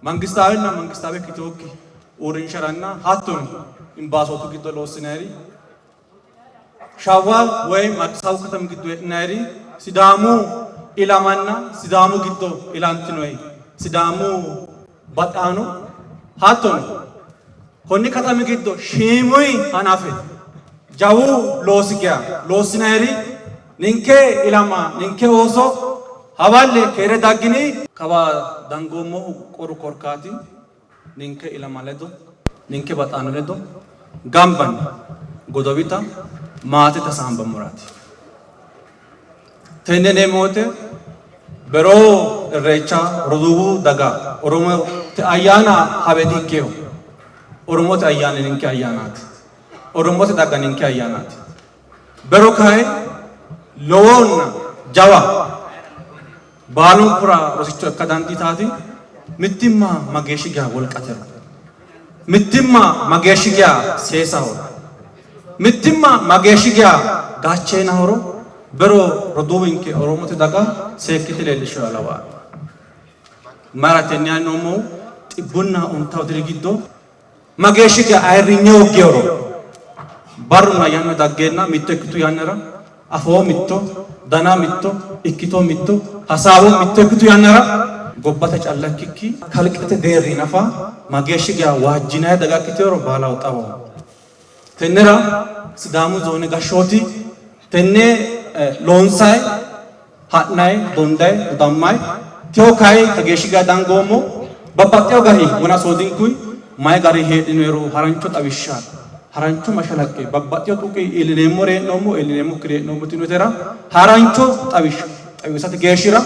Mangistaawenna mangistaawe ikkitinokki uurrinsharanna hattono imbaasootu giddo loossinayri, Shawwa woyim Addis Ababu katami giddo heedhinayri Sidaamu ilamanna Sidaamu giddo ilantinori Sidaamu baxaano hattono konni katami giddo shiimuyi hanafe jawu loosi geya loossinayri ninke ilama ninke ooso hawalle keere daggini. Kawa dangoommohu qoru korkaati ninke ilama ledo, ninke baxaano ledo gamba yine godowita maatete hasaambammoraati. Tenne yineemmo woyte beroo Irreecha roduuwu daga Oromote ayyaana hawe di''ikkino. Oromote ayyaani ninke ayyaanaati. Oromote daga ninke ayyaanaati. Bero kayi lowonna jawa Baalunkura rosicho ikka dandiitaati mittimma mageeshshi geya wolqatero, mittimma mageeshshi geya seesahoro, mittimma mageeshshi geya gaacheenahoro bero roduuwinke Oromote daga seekkite leellishshinoha lawanno. Mayira tenne yaanni noommohu xibbunna ontawu diri giddo Mageeshshi geya ayirrinye hooggehoro, barrunna yanna daggeenna mitto ikkitu yannara, afoo mitto, dana mitto, ikkito mitto, hasaawo mitto ikkitu yannara, gobbate calla ikkikki kalqete deerri nafa mageeshshi geya waajjinanni daga ikkitehoro baalaho xawoho. Tennera Sidaamu zoone gashshooti tenne loonsayi ha'nayi, dondayi, dodammayi, tewo kayi kageeshshi geya dangoommo. Babbaxxewo gari wona soodinkuyi mayi gari heedhinoyero harancho xawishsha, harancho mashalaqqe, babbaxxewo tuqi iillineemmore hee'noommo, iillineemmokkiri hee'noommo yitinotera harancho xawishsha xawisate geeshshira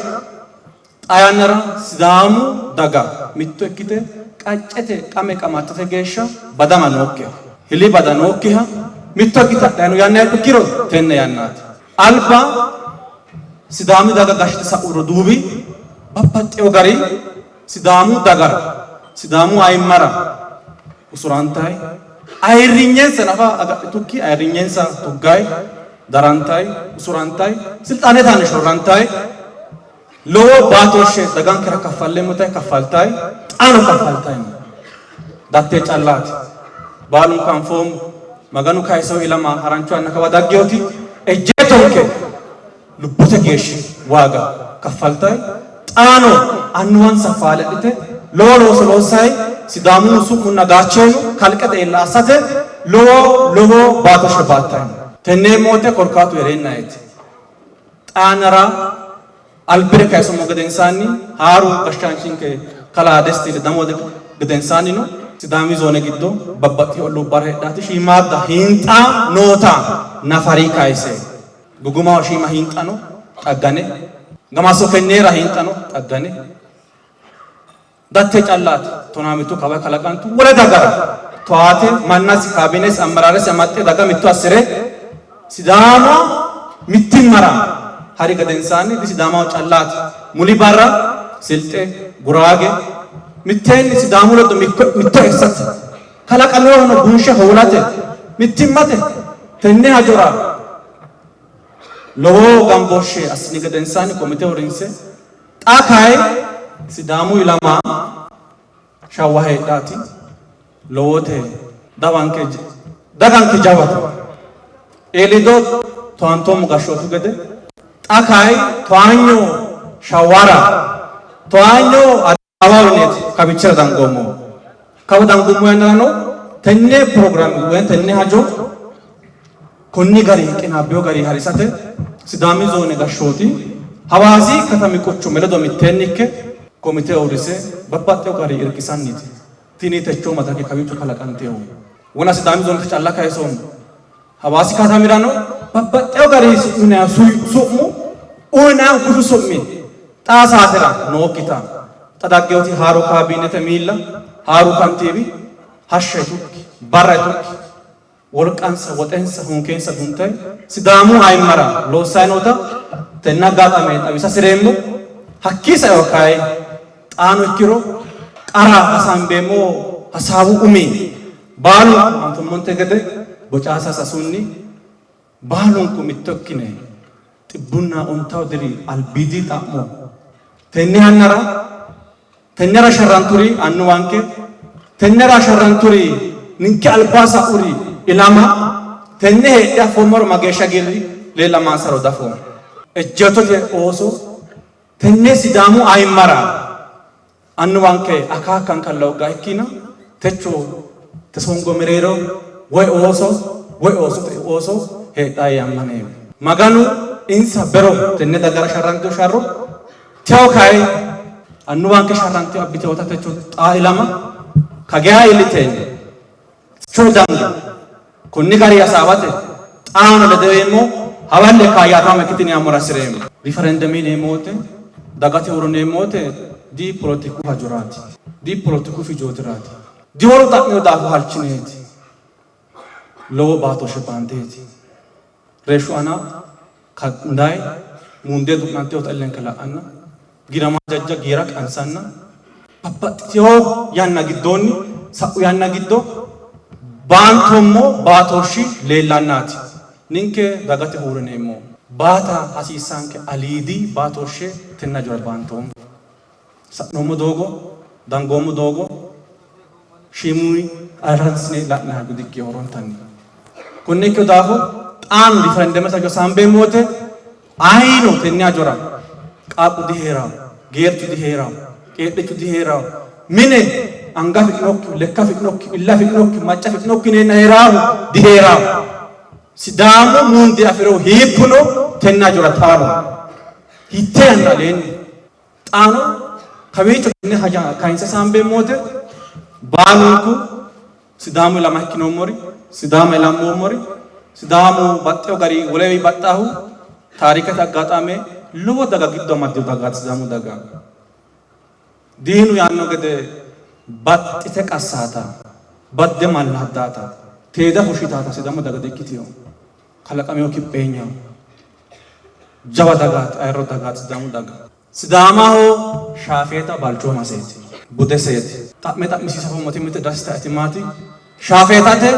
Xaa yannara Sidaamu daga mitto ikkite qaccete qame qamattete geeshsha badama nookkiha, hili bada nookkiha mitto ikkite hadhanni noo yanna ikkiro tenne yannaati. Alba Sidaami daga gashshite sa'u roduuwi babbaxxewo gari Sidaamu dagara, Sidaamu ayimmara usurantayi, ayirrinyensa nafa agadhitukki ayirrinyensa tuggayi, darantayi, usurantayi, silxaanete aana shorrantayi, Lowo baatooshshe dagankera kaffalleemmota kaffaltayi, xaano kaffaltayi no. Dattee callaati. Baalunku anfoommo. Maganu kayisewo ilama harancho yanna kawa dagginoti ejjeettonke lubbote geeshshi waaga kaffaltayi, xaano annuwansa faale adhite lowo looso loossayi Sidaamu su'munna gaacheenu kalqete iilla assate lowo lowo baatooshshe baattayi no. Tenne yeemmo wote korkaatu hee'reennaeeti. Xaa yannara albire kayisummo gedensaanni haaru gashshaanchinke kalaa Desti Ledamo gedensaannino Sidaami zoone giddo babbaxxitino olluubbara heedhati shiimaadda hiinxa noota nafari kayise Gugumaho shiima hiinxa no xaggane, Gamaso Kenneera hiinxa no xaggane, Datte callaati. Tonaamittu kawa kalaqantu wole dagara towaate mannasi, kaabinesi, ammaraaresi amaxxe daga mitto assi're Sidaama mittimmara hari gedensaanni di Sidaamaho callaati. Muli barra Silxe, Guraage mitteenni Sidaamu ledo mitto assate kalaqaminohano bunshe hoolate mittimmate tenne hajora lowo gambooshshe assini gedensaanni komite uurrinse Xa kayi Sidaamu ilama Shawwa heedhaati lowote dawanke daganke jawate. Eelido towaantoommo gashshootu gede xa kayi towaanyo Shawwara towaanyo Addis Ababaho kawiichira dangoommohu. Kawa dangummo yannarano tenne pirogiraame woyi tenne hajo konni gari qinaabbino gari harisate Sidaami zoone gashshooti Hawaasi katami quchumi ledo mitteenni ikke komite uurrise babbaxxino gari irkisanniiti tini techoo madrake kawiicho kalaqantinohu. Wona Sidaami zoonete calla kayisoommo. Hawaasi katamirano babbaxxewo garinni su'minanni su'mu uyinannihu bushu su'mi xaa saatera nookkita xa dagginoti haaro kaabiinete miilla, haaru kantiiwi hashsha yitukki barra yitukki wolqansa, woxensa, hunkeensa dunte Sidaamu ayimmara loossanni noota tenne aggaxame xawisa hasi'reemmo. Hakkii saeno kayi xaano ikkiro qara hasaambeemmo hasaawu umi Baalunku anfummonte gede Bocaasa sasunni baalunku mitto ikkine xibbunna ontawu diri albiidi xa'mo tenne yannara Tennera sharranturi annuwanke, tennera sharranturi ninke alba sa'uri ilama tenne heedhe affoommoro mageeshsha hagiirri leellamaansaro dafoommo. Ejjeettote ooso tenne Sidaamu ayimmara annuwanke akaakkanka lowga ikkina techo te songo mereero woy ooso woy oosote ooso heedhanno yee ammaneemmo. Maganu insa bero tenne dagara sharrantino sharro Tewo kayi annuwanke sharrante abbitewota techo xaa ilama kageya iilliteenna techo dange konni gari hasaawate xaano ledoeemmo hawalle kaayyaataamo ikkitini yaammora hasi'reemmo. Riferendeme yineemmo wote dagate huuro yineemmo wote di poletiku hajoraati, di poletiku fijootiraati, di wolu xa'mino daafo halchineeti, lowo baatooshshe baanteeti. Reeshshu aana kandayi mundee du'nantinota illenke la'anna, giirama jajja giira qansanna babbaxxitino yanna giddoonni sa'u yanna giddo baantoommo baatooshshi leellannaati ninke dagate huurineemmohu. Baata hasiissaanke aliidi baatooshshe tenne hajora baantoommo. Sa'noommo doogo, dangoommo doogo shiimunni ayirrinsine la'nanniha dikkino horontanni. Konne ikkino daafo xaano riferendemete hajo hasaambeemmo wote ayino tenne hajora qaaqqu dihee'ranno, geerchu dihee'ranno, qeedhichu dihee'ranno, mine anga afi'nokkihu, lekka afi'nokkihu, ille afi'nokkihu, macca afi'nokkihu yineenna hee'raahu dihee'ranno. Sidaamu muundee afi'rinohu hiikkuno tenne hajora taaloho. Hiittee yanna aleenni Xaano kawiicho tenne haja kayinse hasaambeemmo wote baalunku Sidaamu ilama ikkinoommori, Sidaama ilammoommori, Sidaamu baxxewo gari wolewi baxxaahu taarikete aggaxaame lowo daga giddo amaddino dagaati Sidaamu daga. Diinu yaanno gede baxxite qassaata, badde mallaaddaata, teeda fushshitaata Sidaamu daga di''ikkitino. Kalaqamino kipheenyaho. Jawa dagaati, ayirro dagaati Sidaamu daga. Sidaamaho shaafeeta balchoomaseeti, budeseeti. Xa'me xa'misiisa hoommoti mitte Dasta Itimaati, shaafeetate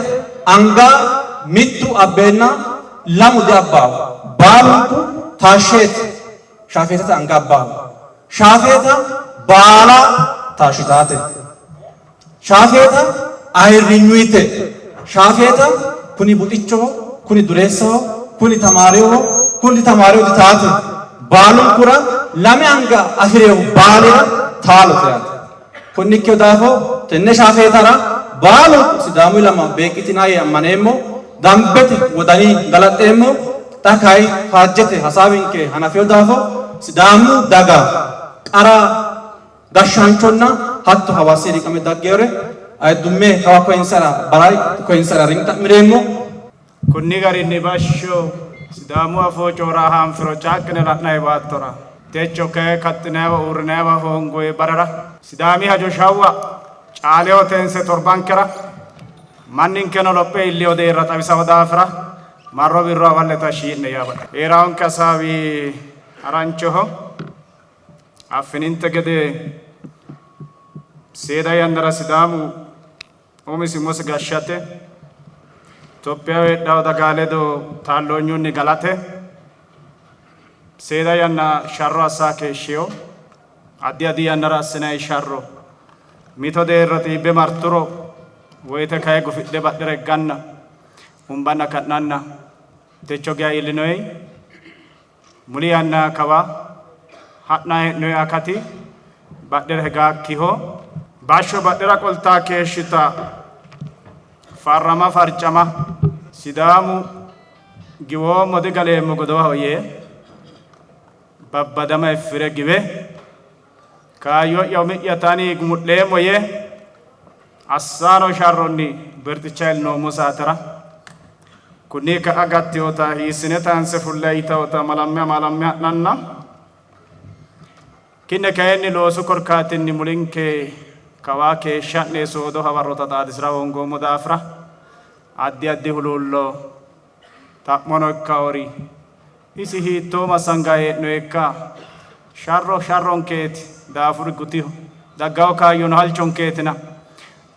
anga mittu abbeenna lamu diabbaahu, baalunku taashsheeti shaafeetate anga abbaahu. Shaafeeta baala taashshitaate. Shaafeeta ayirrinyuyite. Shaafeeta kuni buxichoho, kuni dureessaho, kuni tamaarewoho, kuni ditamaarewo ditaate. Baalunkura lame anga afi'rehu baalira taalote yaate. Konne ikkino daafo tenne shaafeetara baalunku Sidaamu ilama beeqqitinanni yee ammaneemmo. Dambete wodani galaxxeemmo. Xa kayi faajjete hasaawinke hanafino daafo Sidaamu daga qara Gashshaanchonna hatto Hawaasi riqame daggewore ayiddumme kawa koyinsara baray koyinsara ring xa'mireemmo. Kunni garinni bashsho Sidaamu Afoo coora haanfiro caaqqine la'nanni baattora, techo kayi kaxxinanniwa uurrinanniwa hoongoyi barera, Sidaami hajo shawwa caaleho teense torbankera, manninkeno lophe iillino deerra xawisawo daafira marro wirro hawalle tashshi yi'ne yaa baxeemmo. Hee'rawonke hasaawi haranchoho. Affininte gede seeda yannara Sidaamu umisi umosi gashshate, Itophiyaho heedhanno daga ledo taalloonyunni galate seeda yanna sharro assa keeshshino. Addi addi yannara assinanni sharro mito deerra xiibbe marturo woyte kayi gufidhe badhera higganna umbanna ka'nanna techo geya iillinoyi. Muli yanna kawa ha'nanni hee'noonni akati badhera higaakkiho. Bashsho badhera qolta keeshshita farrama farcama Sidaamu giwoommo digaleemmo godowaho yee babbadama effire giwe kaayyo'ya umi'ya tani gumu'leemmo yee Assaano sharronni birxicha elnoommo saatera kunni ka'a gattinota hiissine taanse fulle yitawota malamme amaalamme ha'nanna kinne kayinni loosu korkaatinni mulinke kawaa keeshsha'ne soodo hawarrota xaadisira hoongoommo daafira addi addi huluullo xa'mono ikkaori Isi hiittoo massangayi hee'noyekka? Sharro sharronkeeti, daafuri gutiho, daggawo kaayyono halchonkeetina.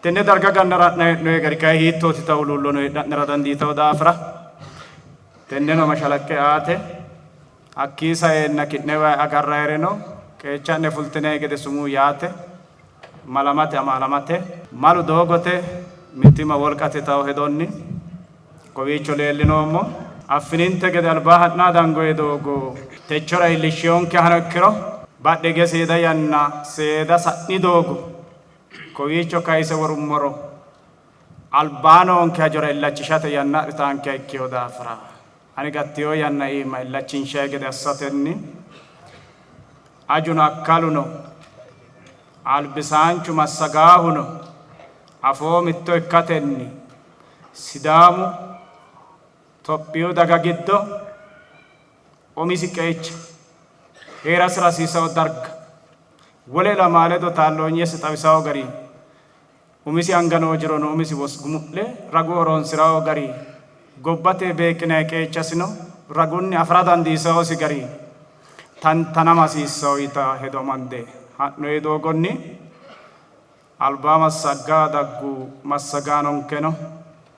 Tenne darga gannara ha'nayi hee'noyi gari kayi hiittooti ta huluullono heedha'nera dandiitawo daafira tenneno mashalaqqe aate hakkii saeenna ki'newa agarrayireno qeecha'ne fultinayi gede sumuu yaate. Malamate amaalamate, malu doogote, mittimma wolqate yitanno hedonni kowiicho leellinoommo. Affininte gede albaa ha'naa dangoye doogo techora iillishshiyonkehano ikkiro badhe hige seeda yanna seeda sa'ni doogo kowiicho kayise worummoro albaa noonke hajora illachishate yanna adhitaankeha ikkino daafira ani gattino yanna iima illachinshayi gede assatenni ajuno akkaluno albisaanchu massagaahuno afoo mitto ikkatenni Sidaamu Tophiyu daga giddo umisi qeecha, hee'rasira hasiisanno darga, wole ilamaa ledo taalloonyesi xawisanno garinni, umisi anga noo jirono umisi gumu'le ragu horoonsi'ranno garinni, gobbate beeqqinanni qeechasino ragunni afi'ra dandiisannosi garinni tantanama hasiissanno yitanno hedo amande ha'noonni doogonni Alba massagga daggu massagaanonkeno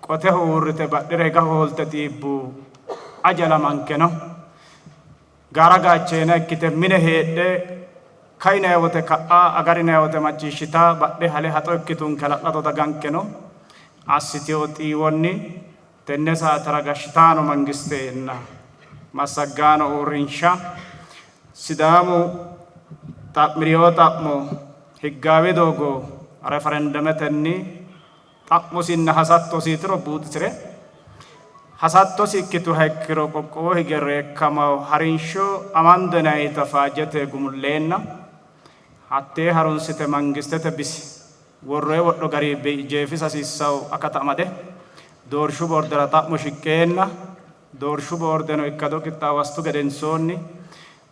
qoteho uurrite badhera higa hoolte xiibbu. Aja ilamankeno gaara gaacheena ikkite mine heedhe kainanni wote ka'a, agarinanni wote macciishshita badhe hale haxo ikkitunke hala'lado dagankeno assitino xiiwonni tenne saatera gashshitaano mangistenna massaggaano uurrinsha Sidaamu xa'mi'rino xa'mo higgaawe doogo referendemetenni xa'mosinna hasattosi yitiro buuxisi're hasattosi ikkituha ikkiro qoqqowo hige reekkamanno harinsho amando yinannita faajjete gumulleenna hattee harunsite mangistete bisi worroonni wodho garinni jeefisa hasiissanno akata amade doorshu boordera xa'mo shiqqeenna doorshu boordeno ikkado qixxaawo assitu gedensoonni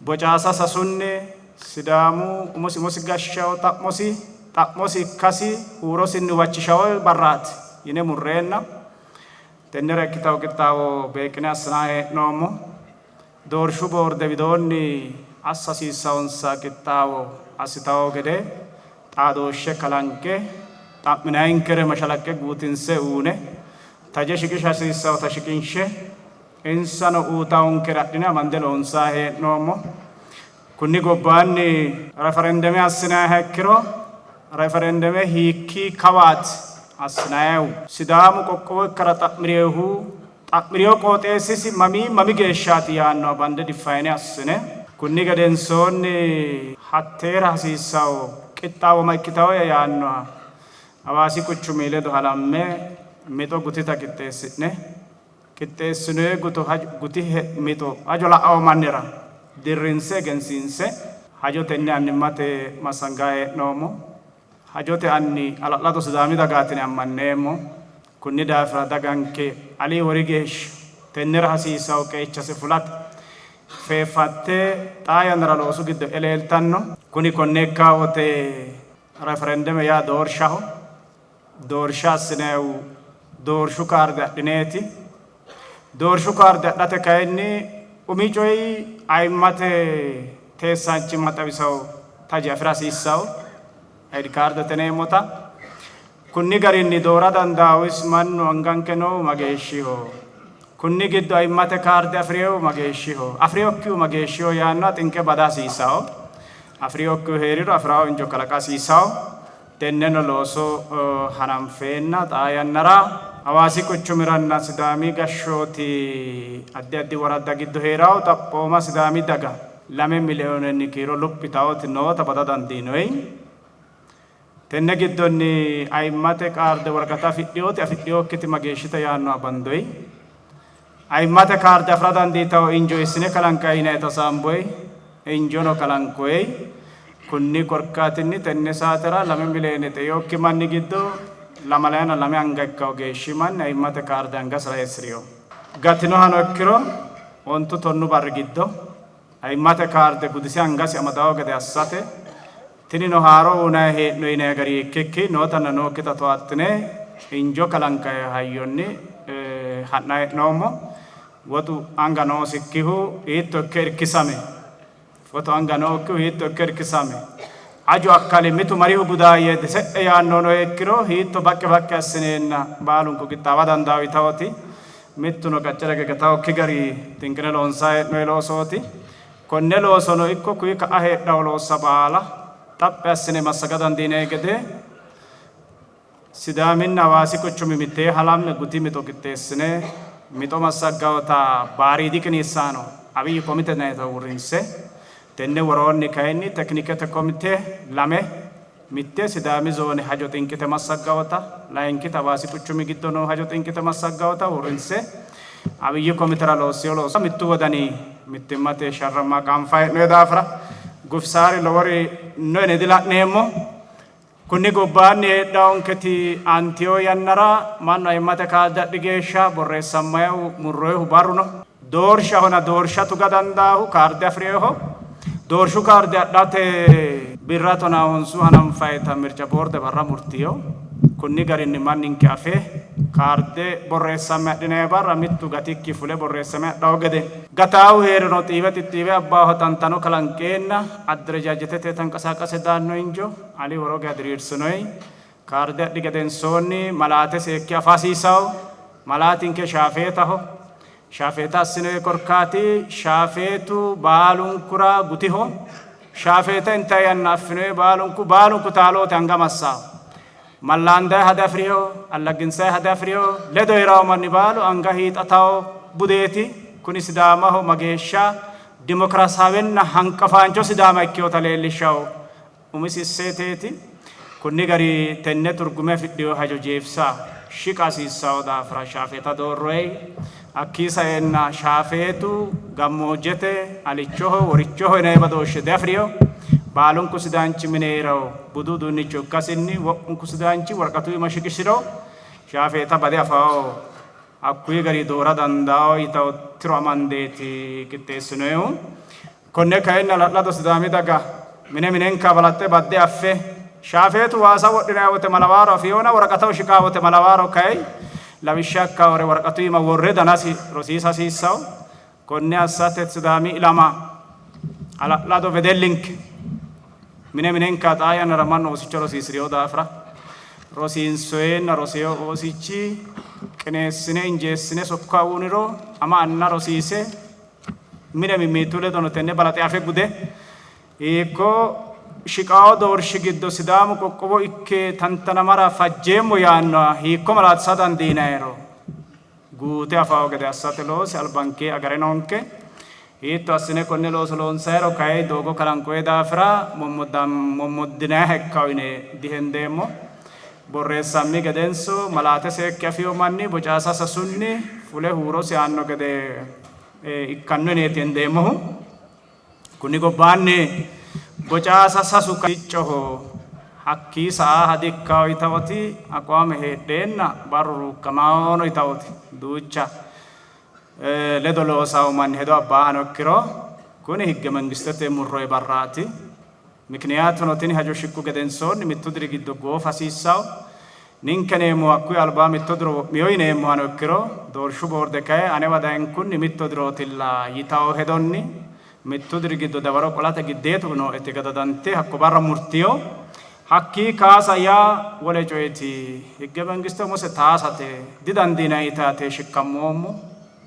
Bocaasa sasunni Sidaamu umosi umosi gashshawo xa'mosi xa'mosi ikkasi huurosinni huwachishawo barraati yine murreenna tennera ikkitawo qixxaawo beeqqine assinanni hee'noommo. Doorshu boorde widoonni assa hasiissawonsa qixxaawo assitawo gede xaadooshshe kalanqe xa'minayinkere mashalaqqe guutinse uune taje shiqisha hasiissawota shiqinshe Insano uutaankere adhine amande loonsanni hee'noommo. Kunni gobbaanni referendeme assinanniha ikkiro referendeme hiikkii kawaati assinannihu? Sidaamu qoqqowo ikkara xa'mi'rinohu xa'mi'rino qooxeessisi mamii mami geeshshaati yaannoha bande define assine kunni gedensoonni hatteera hasiissanno qixxaawo ma ikkitanno yaannoha Hawaasi quchumi ledo halamme mixo gutita qixxeessi'ne qixxeessinoonni gutu guti mixo hajo la'anno mannira dirrinse egensiinse hajo tenne annimmate massanganni hee'noommo. Hajote anni hala'lado Sidaami dagaati yine ammanneemmo. Kunni daafira daganke alii wori geeshsha tennera hasiisanno qeechase fulate feeffatte xaa yannara loosu giddo e'e leeltanno. Kuni konne ikkanno wote referendeme yaa doorshaho. Doorsha assinannihu doorshu kaarde adhineeti. Doorshu kaarde adhate kayinni umi coyi ayimmate teessaanchimma xawisawo taje afi'ra hasiissawo ID kaardete yineemmota. Kunni garinni doora dandaahu isi mannu anganke noohu mageeshshiho? Kunni giddo ayimmate kaarde afi'rinohu mageeshshiho? Afi'rinokkihu mageeshshiho yaannoha xinqe bada hasiissawo. Afi'rinokkihu hee'riro afi'rawo injo kalaqa hasiissawo. Tenneno looso hananfeenna xaa yannara Hawaasi quchumiranna Sidaami gashshooti addi addi woradda giddo hee'ranno xaphooma Sidaami daga lame miliyoonenni kiiro lophitannoti noota bada dandiinoonni. Tenne giddonni ayimmate kaarde woraqata afidhinoti afidhinokkiti mageeshshite yaannoha bandoonni. Ayimmate kaarde afi'ra dandiitanno injo hiissine kalanqanni yinannita hasaamboonni, injono kalanqoonni. Kunni korkaatinni tenne saatera lame miliyoone xeinokki manni giddo lamalayina lame anga ikkanno geeshshi manni ayimmate kaarde angasira eessi'rino. Gatinohano ikkiro ontu tonnu barri giddo ayimmate kaarde gudise angasi amadanno gede assate tinino haaro uynanni hee'noonni yinanni gari ikkikki nootanna nookkita towaxxine injo kalanqanni hayyonni ha'nanni hee'noommo. Woxu anga noosikkihu hiitto ikke irkisame? Woxu anga nookkihu hiitto ikke irkisame? Aju akkali mitu marihu gudaayye dese'e yaannohuno ikkiro hiitto baqqi baqqi assineenna baalunku qixxaawa dandaanno yitawoti mittuno qaccera hige gatannokki gari xinqine loonsanni hee'noonni loosooti. Konne loosono ikko kuyi ka'a heedhanno loossa baala Xaphi assine massaga dandiinanni gede Sidaaminna Hawaasi quchumi mittee halamme guti mixo qixxeessine mixo massaggawota baariidi qiniissaano abiy komite yinannita uurrinse tenne woroonni kayinni teknikete komite lame mitte Sidaami zoone hajo xinqite massaggawota layinkita Hawaasi quchumi giddo noo hajo xinqite massaggawota uurrinse abiy komitera loossino looso mittu wodani mittimmate sharramma qaanfayi hee'noyi daafira gufisaari lowori no yine dila'neemmo. Kunni gobbaanni heedhaonketi aantino yannara mannu ayimmate kaarde adhi geeshsha borreessammayihu murroyihu barru no. Doorshahona doorsha tuga dandaahu kaarde afi'rinoho. Doorshu kaarde adhate birra tonaa honsu hananfayita mirca boorde barra murtino. Kunni garinni manninke afe kaarde borreessamme adhinayi barra mittu gatikki fule borreessame adhawo gede gataahu hee'riro xiiwe xixxiiwe abbaaho tantano kalanqeenna adderejajetete tanqasaaqase daanno injo ali woro geya diriirsinoyi. Kaarde adhi gedensoonni malaate seekke afa hasiisawo. Malaatinke shaafeetaho. Shaafeeta assinoyi korkaati shaafeetu baalunkura gutiho. Shaafeeta intayi yanna affinoyi baalunku baalunku taaloote anga massawo. Mallaandayi hade afi'riho, allagginsayi hade afi'riho, ledo hee'rawo manni baalu anga hiixatawo budeeti. Kuni Sidaamaho mageeshsha dimokiraasaawenna hanqafaancho Sidaama ikkinota leellishshawo umisi isseeteeti. Kunni gari tenne turgume afidhino hajo jeefisa shiqa hasiissawo daafira shaafeeta doorroyi. Hakkii saenna shaafeetu gammoojjete, alichoho, worichoho yinanni badooshshe diafi'rino. Baalunku Sidaanchi mine hee'rawo budu uduunnicho ikkasinni wo'munku Sidaanchi woraqatu iima shiqishiro shaafeeta bade afawo. Hakkuyi gari doora dandaawo yitawo tiro amandeeti qixxeessinoyihu. Konne kayinni hala'lado Sidaami daga mine minenka balaxxe badde affe shaafeetu waasa wodhinanni wote malawaaro afiyoona woraqataho shiqaa wote malawaaro kayi lawishsha ikkaore woraqatu iima worre danasi rosiisa hasiissawo. Konne assate Sidaami ilama hala'lado wedellinke mine minenka xaa yannara mannu oosicho rosiisi'rino daafira rosiinsoyeenna roseo oosichi qineessine injeessine sokka uuniro ama anna rosiise mine mimmitu ledono tenne balaxe afe gude hiikko shiqawo doorshi giddo Sidaamu qoqqowo ikke tantanamara fajjeemmo yaannoha hiikko malaatisa dandiinayiro guute afawo gede assate loosi albankee agare noonke. Hiitto assine konne looso loonsayiro kayi doogo kalanqoye daafira mommoddinayiha ikkawo yine dihendeemmo. Borreessammi gedenso malaate seekke afino manni bocaasa sasunni fule huurosi aanno gede ikkanno yineeti hendeemmohu. Kunni gobbaanni bocaasa sasu siccoho hakkii sa'aaha dikkawo yitawoti aqwaame heedheenna barru ruukkamaono yitawoti duucha ledo loosawo manni hedo abbaahano ikkiro kuni higge mangistete murroyi barraati. Mikiniyaatuno tini hajo shiqqu gedensoonni mittu diri giddo goofa hasiissawo. Ninke neemmohu hakkuyi albaa mitto diro wo'miyo yineemmohano ikkiro doorshu boorde kayi anewa dayinkunni mitto dirootilla yitawo hedonni mittu diri giddo dawaro qolate giddeetu nooeti gadadante hakko barra murtiyo. Hakkii kaasa yaa wole coyeti. Higge mangiste umose taasate didandiinanni yitate shikkammoommo.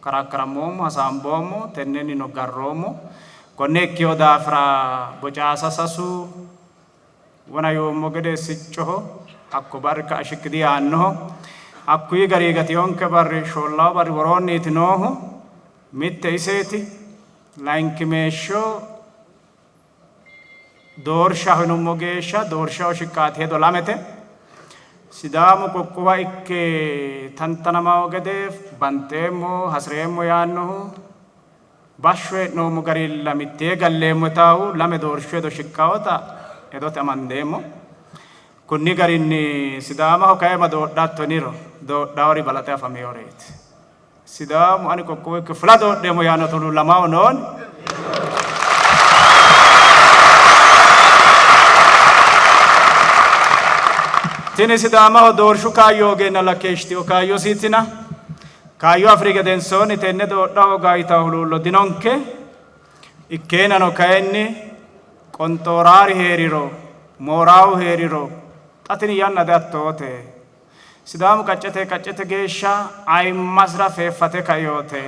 Karakkarammoommo, hasaamboommo, tennennino garroommo. Konne ikkino daafira bocaasa sasu wona yoommo gede siccoho hakko barri ka'a shiqqi diyaannoho. Hakkuyi gari gatinonke barri shoollawu barri woroonniiti noohu. Mitte iseeti, layinkimeeshsho Doorshaho yinummo geeshsha doorshaho shiqqaati hedo lamete. Sidaamu qoqqowa ikke tantanamanno gede banxeemmo, hasi'reemmo yaannohu bashsho hee'noommo garilla mittee galleemmo yitaahu lame doorshu hedo shiqqawota hedote amandeemmo. Kunni garinni Sidaamaho kayi ma doodhatto yiniro doodhawori balaxe afaminoreeti. Sidaamu ani qoqqowo ikke fula doodheemmo yaanno huluullamaho nooni? Tini Sidaamaho doorshu kaayyo hoogeenna lakkeeshshitino kaayyosiitina kaayyo afi'ri gedensoonni tenne doodha hooga yitanno huluullo dinonke. Ikkeenano kayinni qonxooraari hee'riro, mooraahu hee'riro xa tini yanna dihattoote. Sidaamu qaccete qaccete geeshsha ayimmasira feeffate kainote.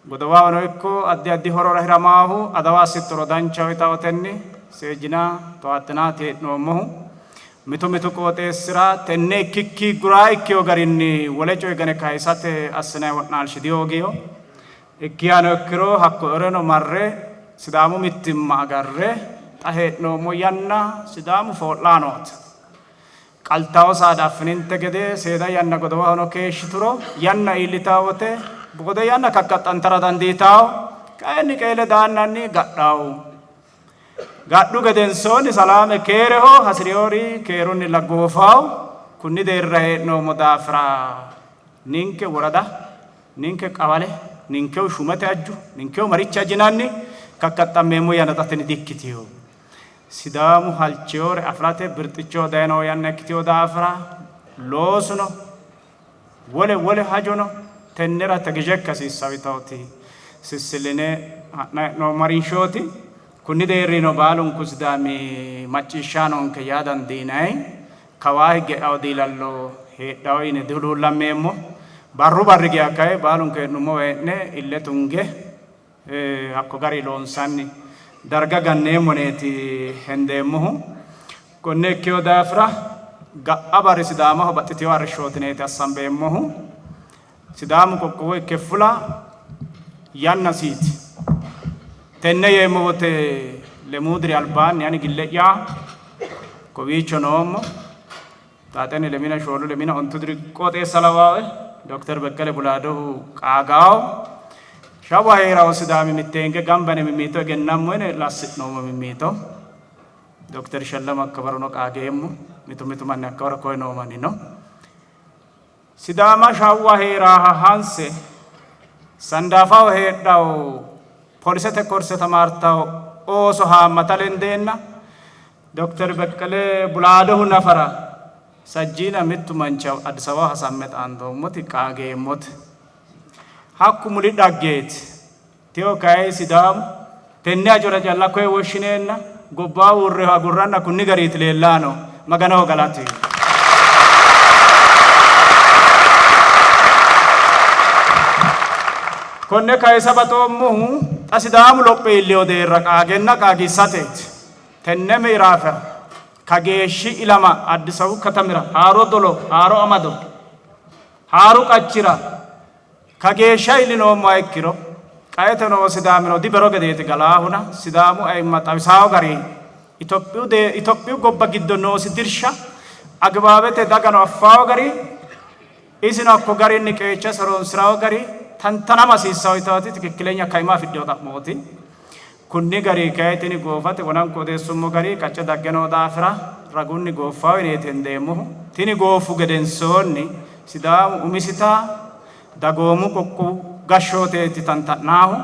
Godowahono ikko addi addi horora hiramaahu adawa assittoro danchaho yitawotenni seejjinanni towaaxxinaati hee'noommohu. Mitu mitu qooxeessira tenne ikkikki guraa ikkiyo garinni wole coye gane kayisate assinanni wo'naalshi dihoogino. Ikkihano ikkiro hakko ereno marre Sidaamu mittimma agarre xa hee'noommo yanna Sidaamu foo'laanooti. Qaltawo saada affininte gede seeda yanna godowahono keeshshituro yanna iillitawo wote boode yanna kakkaxxantara dandiitawo. Kayinni qeele daannanni gadhawo. Gadhu gedensoonni salaame keereho hasi'riori keerunnilla goofawo. Kunni deerrira hee'noommo daafira ninke worada, ninke qawale, ninkehu shumate ajju, ninkehu marichi ajinanni kakkaxxammeemmo yanna xa tini dikkitino. Sidaamu halchiore afi'rate birxichoho dayino yanna ikkitino daafira loosuno wole wole hajono tennera tegeje ikka hasiissanno yitawoti sissilline ha'nanni hee'noommo harinshooti. Kunni deerrino baalunku Sidaami macciishshaanonke yaa dandiinanni. Kawaa higge e'awo diilallo heedhawo yine dihuluullammeemmo. Barru barri geya kayi baalunku hee'nummowa hee'ne ille tunge hakko gari loonsanni darga ganneemmo yineeti hendeemmohu. Konne ikkino daafira ga'a barri Sidaamaho baxxitino arrishshooti yineeti assambeemmohu. Sidaamu qoqqowo ikke fula yannasiiti. Tenne yeemmo wote lemuu diri albaanni ani gille'ya kowiicho noommo. Xaaxenni lemina shoolu lemina ontu diri qooxeessa lawaawe Dokter Beqqele Bulaadohu qaagaawo. Shawwa hee'rawo Sidaami mitteenke gamba yine mimmiito egennammo yine lassi'noommo mimmiito. Dokter Shellamo hakkawarono qaageemmo. Mitu mitu manni hakkawaro koye noo manni no. Sidaama Shawwa hee'raaha hanse Sandaafaho heedhawo polisete korse tamaartawo ooso haammata lendeenna Dokter Beqqele Bulaadohu nafara sajjiina mittu manchi Addis Ababaho hasamme xaandoommoti qaageemmote. Hakku muli dhaggeeti. Teyo kayi Sidaamu tenne hajora calla koye woshshineenna gobbaa uurreho agurranna kunni gariiti leellaano. Maganoho galati. Konne kayisa baxoommohu xa Sidaamu lophe iillino deerra qaagenna qaagiissateeti. Tenne miiraafera kageeshshi ilama Addis Ababu katamira haaro dolo, haaro amado, haaru qachira kageeshsha iillinoommoha ikkiro qaete noo Sidaamino dibero gedeeti galaahuna Sidaamu ayimma xawisawo gari Itophiyu Itophiyu gobba giddo noosi dirsha agibaabete dagano affawo gari isino hakko garinni qeechasi horonsi'rawo gari tantanama hasiissawo yitaati tikikkilenya kaima afidhino xa'mooti. Kunni gari kayi tini goofate wonanku odeessummo gari qacce dagge noo daafira ragunni gooffawo yineeti hendeemmohu. Tini gooffu gedensoonni Sidaamu umisita dagoomu qoqqowu gashshooteeti tanta'naahu.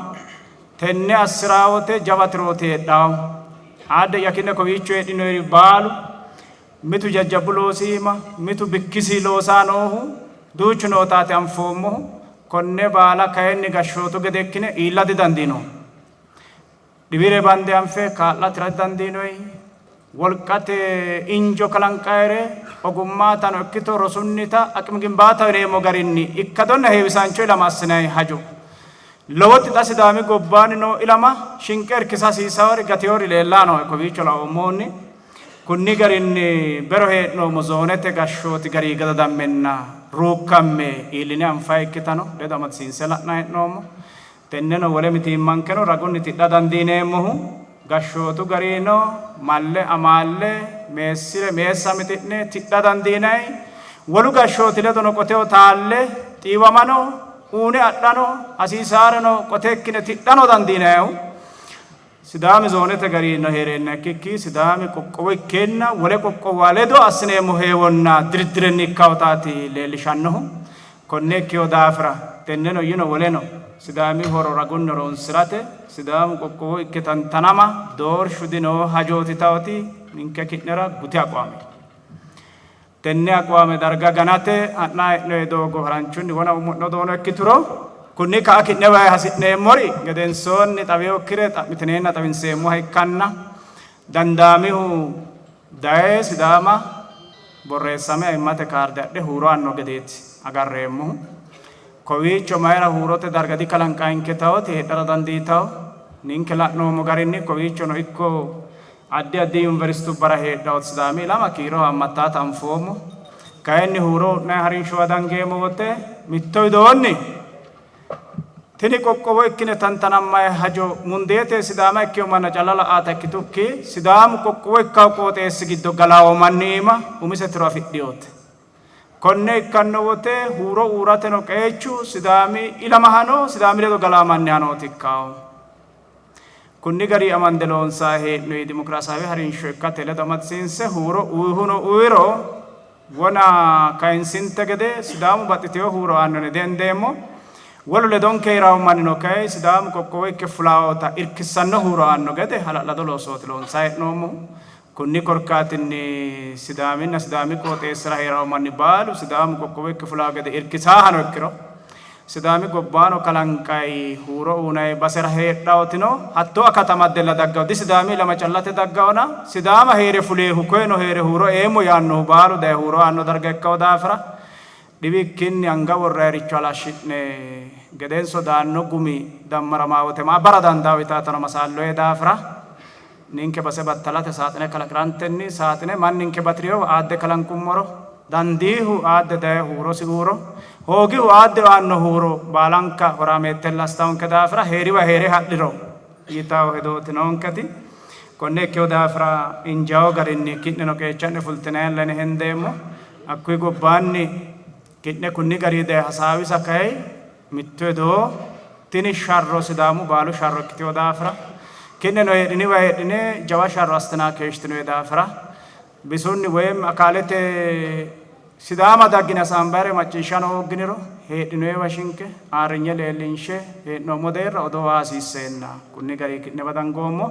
Tenne assi'raa wote jawa tirooti heedhawo. Aadde'ya ki'ne kowiicho heedhinoyiri baalu mitu jajjabbu loosi iima, mitu bikkisi loosaa noohu duuchu nootaati anfoommohu. Konne baala kayinni gashshootu gede ikkine iilla didandiinoommo. Dhiwire bande anfe kaa'la tira didandiinoyi. Wolqate injo kalanqayire ogummaatano ikkito rosunnita aqimi gimbaataho yineemmo garinni ikkadonna heewisaancho ilama assinanni hajo lowoti xa Sidaami gobbaanni noo ilama shinqe irkisa hasiisawori gateori leellaa nooe kowiicho laoommohunni. Kunni garinni bero hee'noommo zoonete gashshooti gari gadadammenna ruukkamme iilline anfanni ikkitano ledo amadisiinse la'nanni hee'noommo. Tenneno wole mitiimmankeno ragunni tidha dandiineemmohu gashshootu garino malle amaalle meessire meessa mixi'ne tidha dandiinanni. Wolu gashshooti ledono qoteho taalle xiiwamano, uune adhano, hasiisaareno qote ikkine tidhano dandiinannihu Sidaami zoonete garino hee'reenna ikkikki Sidaami qoqqowo ikkeenna wole qoqqowuwa ledo assineemmo heewonna diriddirenni ikkawotaati leellishannohu. Konne ikkino daafira tenneno yino woleno Sidaami horo ragunni horoonsi'rate Sidaamu qoqqowo ikke tantanama doorshu dinoo hajooti tawoti ninke ki'nera guti aqwaame. Tenne aqwaame darga ganate ha'nanni hee'noonni doogo haranchunni wona umo'ne doono ikkituro kunni ka'a ki'newa hasi'neemmori gedensoonni xawinokkire xa'mitineenna xawinseemmoha ikkanna dandaamihu daye Sidaama borreessame ayimmate kaarde adhe huuro aanno gedeeti agarreemmohu. Kowiicho mayira huurote darga dikalanqaninke tawoti heedhara dandiitawo. Ninke la'noommo garinni kowiichono ikko Addi addi yuniversitubbara heedhawoti Sidaami ilama kiiro haammattaata anfoommo. Kayinni huuro u'nanni harinshowa dangeemmo wote mitto widoonni tini qoqqowo ikkine tantanammanni hajo mundeete Sidaama ikkino manna calla la'aata ikkitukki Sidaamu qoqqowo ikkawo qooxeessi giddo galawo manni iima umise tiro afidhinote. Konne ikkanno wote huuro uurateno qeechu Sidaami ilamahano Sidaami ledo galaa mannihanooti ikkawo. Kunni gari amande loonsayi hee'noyi dimokiraasaawe harinsho ikkate ledo amadisiinse huuro uyihuno uyiro wona kayinsinte gede Sidaamu baxxitewo huuro aanno yine dihendeemmo. Wolu ledonke hee'rawo mannino kayi Sidaamu qoqqowo ikke fulawota irkissanno huuro aanno gede hala'lado loosooti loonsayi hee'noommohu. Kunni korkaatinni Sidaaminna Sidaami qooxeessira hee'rawo manni baalu Sidaamu qoqqowo ikke fulawo gede irkisaahano ikkiro Sidaami gobbaano kalanqayi huuro uunayi basera heedhawotino hattoo akata amaddella daggawo. Di Sidaami ilama callate daggawona Sidaama hee're fuleehu koyeno hee're huuro eemmo yaannohu baalu daye huuro aanno darga ikkawo daafira dhibikkinni anga worrayiricho halashshi'ne gedenso daanno gumi dammaramawo wote ma abbara dandaawo yitaatano masaalloye daafira Ninke base battalate saaxine kalaqi'rantenni saaxine manninke bati'rinowa aadde kalanqummoro dandiihu aadde daye huurosi uuro, hoogihu aadde aanno huuro baalanka horaameettella assitawonke daafira hee'riwa hee're ha'riro yitawo hedooti noonketi. Konne ikkino daafira injaawo garinni ki'neno qeecha'ne fultinayilla yine hendeemmo. Hakkuyi gobbaanni ki'ne kunni garinni daye hasaawisa kayi Mittu hedo, tini sharro Sidaamu baalu sharro ikkitino daafira, ki'neno heedhiniwa heedhine jawa sharro assitinanni keeshshitinoyi daafira, bisunni woyim akaalete Sidaama daggine hasaambayire macciishshano hoogginiro heedhinoyiwa shinqe ayirrinye leellinshe hee'noommo deerra odoo aa hasiisseenna kunni garinni ki'newa dangoommo.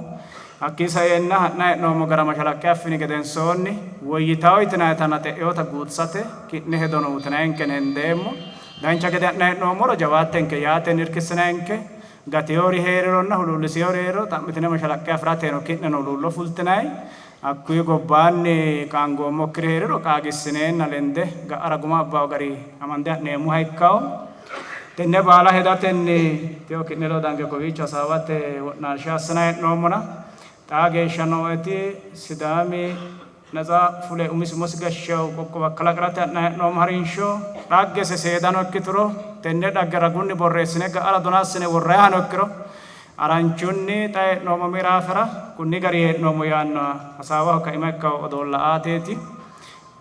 Hakkii saeenna ha'nanni hee'noommo gara mashalaqqe affini gedensoonni woyyitawo yitinayitanna xe'inota guutisate ki'ne hedono uyitinayenke yine hendeemmo. Dancha gede ha'nanni hee'noommoro jawaattenke yaatenni irkissinanke, gatinori hee'rironna huluullisinori hee'riro xa'mitine mashalaqqe afi'rateno ki'neno huluullo fultinanni. Hakkuyi gobbaanni qaangoommokkiri hee'riro qaagissineenna lende ga'ara guma abbanno gari amande ha'neemmoha ikkanno. Tenne baala hedatenni techo ki'ne ledo dange kowiicho hasaawate wo'naalsha assinanni hee'noommona xaa geeshsha nooeti Sidaami Natsa fule umisi umosi gashshanno qoqqowa kalaqi'rate ha'nanni hee'noommo harinsho dhaggese seedano ikkituro tenne dhagge ragunni borreessine ga'ara dona assine worrayihano ikkiro haranchunni xa hee'noommo miiraafera kunni gari hee'noommo yaannoha hasaawaho kaima ikkanno odoolla aateeti.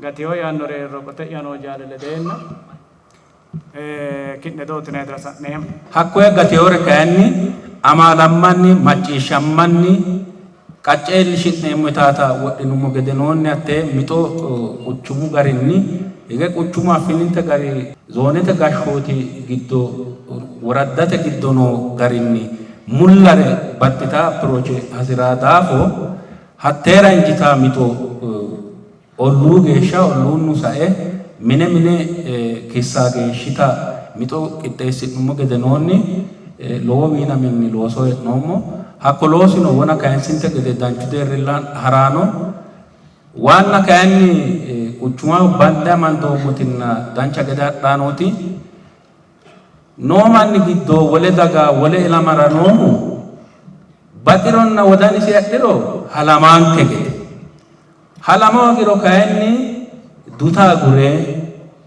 Gatino yaannore hee'riro qote'ya noo jaali ledeenna ki'ne doodhitinayitera sa'neemmo. Hakkoye gatinore kayinni amaalammanni, macciishshammanni, qacce iillishi'neemmo yitaata wodhinummo gedenoonni hattee mixo quchumu garinni hige quchumu affininte gari zoonete gashshooti giddo woraddate giddo noo garinni mullare baxxita approach hasi'raa daafo hatteera injitaa mixo Olluu geeshsha olluunnu sae mine mine kissa geeshshita mixo qixxeessi'nummo gedenoonni lowo wiinaminni looso hee'noommo. Hakko loosino wona kayinsinte gede danchu deerrilla ha'rano. Waanna kayinni quchumaho bande amandoommotinna dancha gede hadhanoti noo manni giddo wole daga wole ilamara noohu baxironna wodanisi adhiro halamaanke gede Halama hoogiro kayinni duta agure,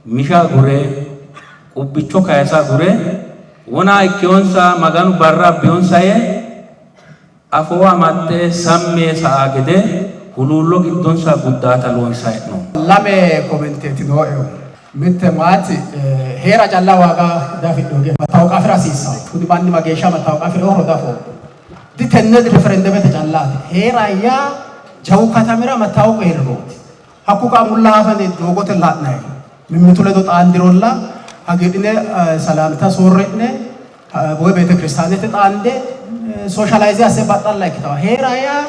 misha agure, qubbicho kayisa agure, wona ikkeyonsa Maganu barra abbiyonsa yee afoo amaxxe sammi yee sa''aa gede huluullo giddonsa guddaata loonsanni hee'noommo. Lame komenteeti nooehu. Mitte maati hee'ra calla waaga diafidhino, mattaawoqa afi'ra hasiissanno. Kuni manni mageeshsha mattaawoqa afi'rinoro diafoommo. Di tenne riferendemete callaati. Hee'ra yaa jawu katamira mattaawoqu hee'rirooti. Hakku ka'a mulla hafane doogote la'nayi. Mimmitu ledo xaandirolla hagiidhine salaamta soorre'ne woy beetekiristaanete xaande sooshalayze asse baxxalla ikkitawo. Hee'ra yaa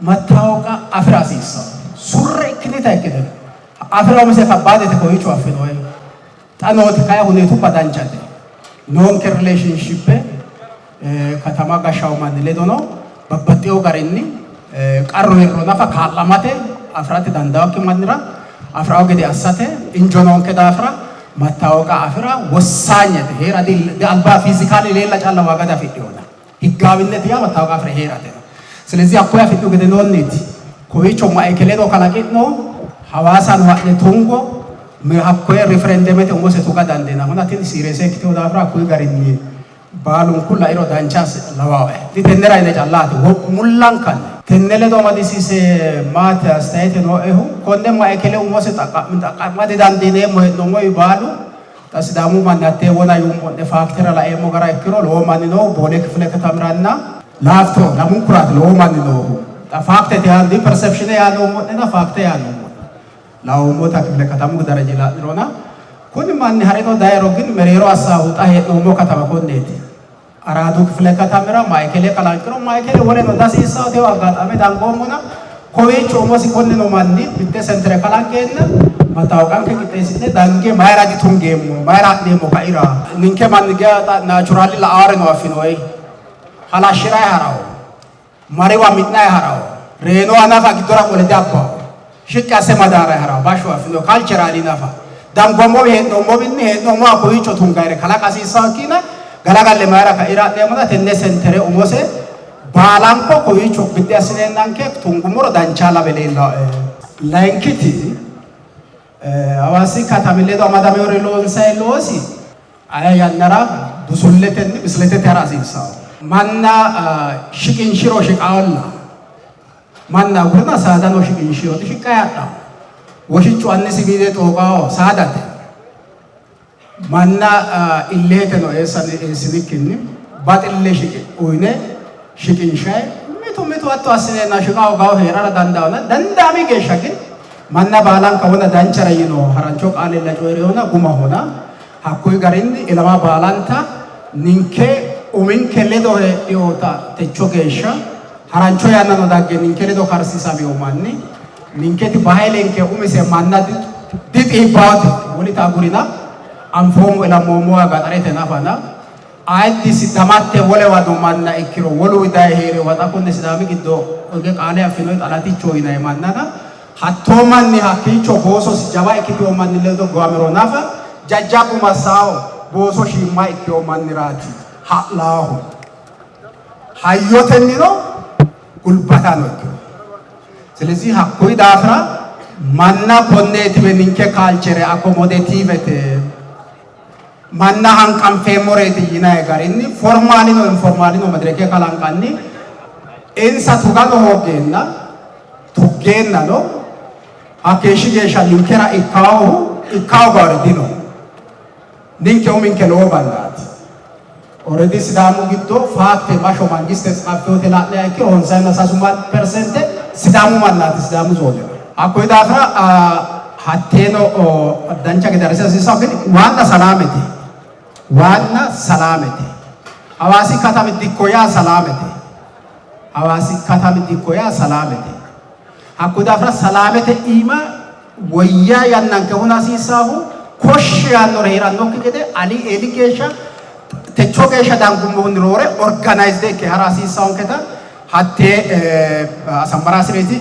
mattaawoqa afi'ra hasiissanno. Surre ikkinita ikkite afi'ra umise kabbaadete kowiicho affinoyi. Xa nooti kay huneetubba danchate. Noonke rileeshinshippe katama gashshawo manni ledono babbaxxeewo garinni qarru hee'riro nafa kaa'lamate afi'rate dandaawokki mannira afi'rawo gede assate injo noonke daafira mattaawoqa afi'ra wossaanyete. Hee'ra di alba fiizikaali leella calla waaga diafidhinona. Higgaawinnete yaa mattaawoqa afi're hee'ratena. ስለዚህ hakkoye afidhu gedenoonniiti kowiicho ma'ikeleno kalaqi'no Hawaasano ha'ne tungo hakkoye referendemete umose tuga dandiinannihuna tini serious ikkitino daafira hakkuyi garinni baalunku lairo dancha lawaae. Tennera yine callaati mullankanni. Tenne ledo amadisiise maati astayete nooehu konne maikele umose xaqqa'ma didandiineemmo hee'noommowi baalu xa Sidaamu manni hattee wona yuummo'ne faaktera laeemmo gara ikkiro lowo manni noohu Boole kifile katamiranna Laafto lamunkuraati lowo manni noohu. Xa faaktete yaa di perception yaa noommo'nena faakte yaa noommo'ne. Laoommota kifile katamu daraji la'nirona kuni manni harino dayiro gin mereero assaahu xa hee'noommo katama konneeti. Araadu kifile katamira maikele kalanqiro maikele woleno dasiissawo tewo aggaxame dangoommona kowiicho umosi konnino manni mitte sentere kalanqeenna mattawoqanke qixxeessi'ne dange mayira ditungeemmo mayira ha'neemmo kaira ninke manni geya xa naturally la'aareno affinoyi halashshi'rayi ha'rawo mariwa mi'nayi ha'rawo reyinoha nafa giddora qole diabbawo shiqqi asse madaarayi ha'rawo bashsho affino culturally nafa dangommowi hee'noommowinni hee'noommowa kowiicho tungayire kalaqa hasiissawo ikkiina galagalle mayira kaira ha'neemmona tenne sentere umose baalanko kowiicho biddi assineennanke tungummoro dancha lawe leellawoe. Layinkiti Hawaasi katami ledo amadamewore loonsayi loosi aye yannara busulletenni bisiletete ha'ra hasiissanno. Manna shiqinshiro shiqawolla. Manna agurina saadano shiqinshiro dishiqqayi hadhanno. Woshichu annisi gide xooqawo saadate. Manna illeeteno eessinikkinni baxille uyine shiqinshayi mitu mitu hatto assineenna shiqa hoogahu hee'rara dandaanona dandaami geeshsha gin manna baalanka wona danchare yino harancho qaalella coyi'rinona gumahona hakkuyi garinni ilama baalanta ninke uminke ledo heedhinota techo geeshsha harancho yannano dagge ninke ledo karsiisamino manni ninketi bahilenke umise manna dixiibbaate wolita agurina anfoommo ilammoommowa gaxarete nafana ayiddisi damatte wolewa no manna ikkiro woluwi daye hee'rewa xa konne Sidaami giddo hige qaale affinoyi xalaticho yinanni mannana hattoo manni hakkiicho boososi jawa ikkitino manni ledo giwamiro nafa jajjabbu massaawo booso shiimma ikkino manniraati ha'laahu. Hayyotennino gulbatano ikkiro. ስለዚህ hakkuyi daafira manna konneetiwe ninke culture accommodativete manna hanqanfeemmoreeti yinayi garinni formaalino informaalino medireke kalanqanni insa tugano hooggeenna tuggeennano hakkeeshshi geeshsha ninkera ikkaahu ikkaahu gari dino. Ninke uminke lowo mannaati. Already Sidaamu giddo faakte masho mangiste tsaffeote la'niha ikkiro honsayinna sasu persente Sidaamu mannaati Sidaamu zoonera. Hakkuyi daafira hatteeno dancha gede harisa hasiissanno. ግን ዋና ሰላምete ዋና ሰላምete Hawaasi katami dikko yaa salaamete. Hawaasi katami dikko yaa salaamete. Hakkuyi daafira salaamete iima woyya yannanke huna hasiissaahu koshshi yaannore hee'rannokki gede ali eeli geeshsha techo geeshsha dangummohunni roore organized ikke hara hasiissaanketa hattee asammara hasireeti.